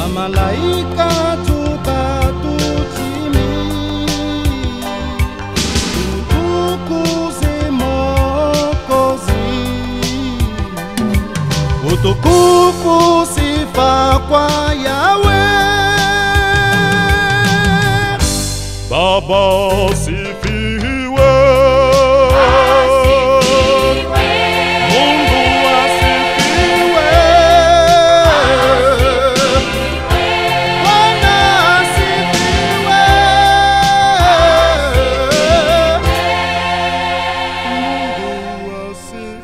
Bamalaika tupatuchimi tutukuze Mokozi, utukufu sifa kwa Yawe. Baba asifiwe, Mungu asifiwe, Bwana asifiwe, Mungu asifiwe.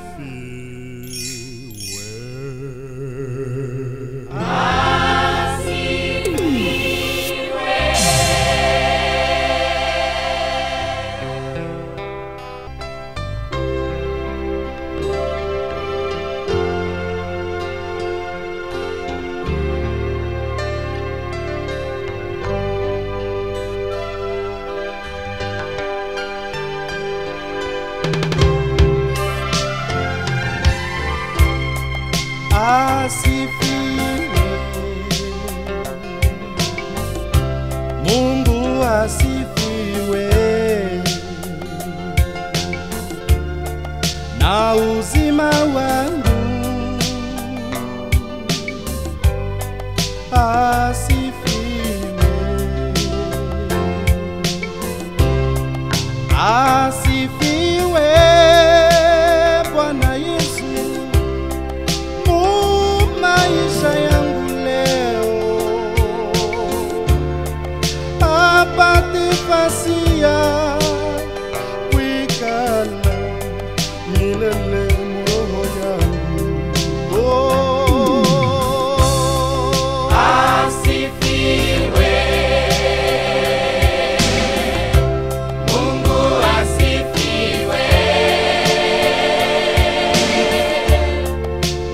Asifiwe, Mungu asifiwe, na uzima wangu asifiwe, asifiwe Bwana Yesu mu maisha yangu leo, apate fasi ya kuikala milele muroho yangu. Oh. Asifiwe, Mungu asifiwe,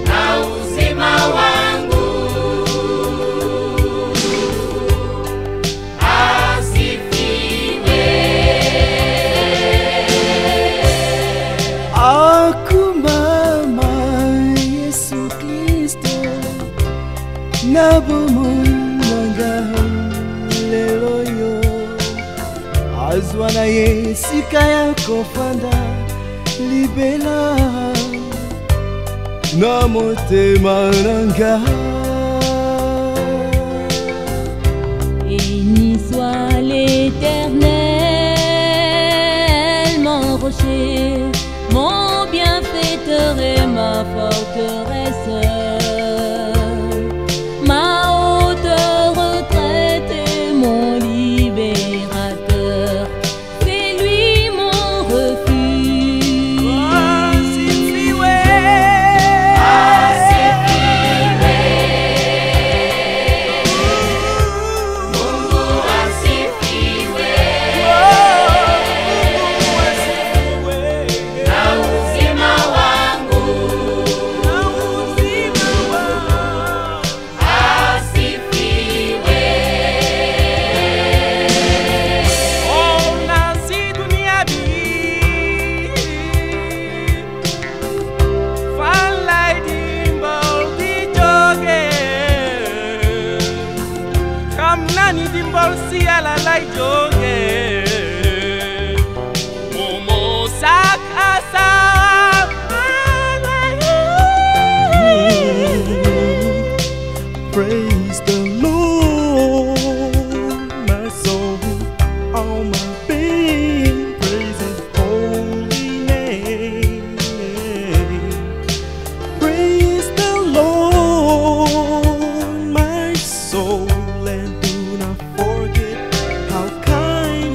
na uzima wangu asifiwe. Akumama Yesu Kristo na bomoi na nga lelo yo azwa na ye esika ya kofanda libela na motema na nga. Béni soit l'Éternel, mon rocher, mon bienfaiteur et ma forteresse, ma haute retraite et mon libérateur, c'est lui mon refuge. Asifiwe. Mungu asifiwe, na uzima wangu asifiwe. Ona si dunia bi fan lay dimbal di jóge xam naa ni dimbal si Yàlla lay jóge Momo sak asam. Praise the Lord, my soul, all my being, praise His holy name. Praise the Lord, my soul, and do not forget how kind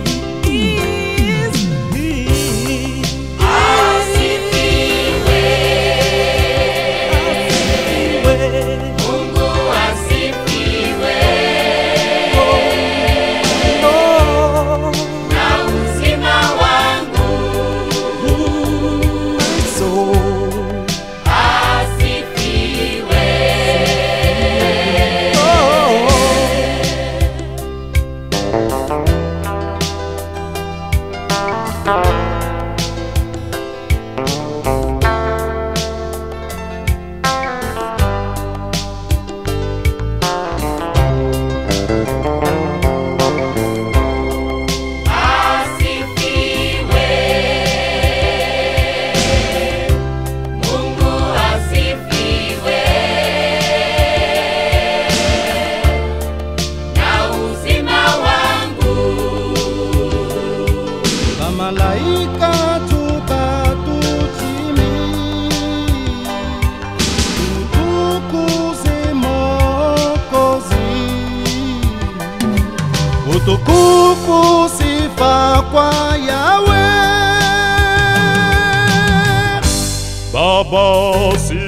Utukufu sifa kwa Yahweh. Baba si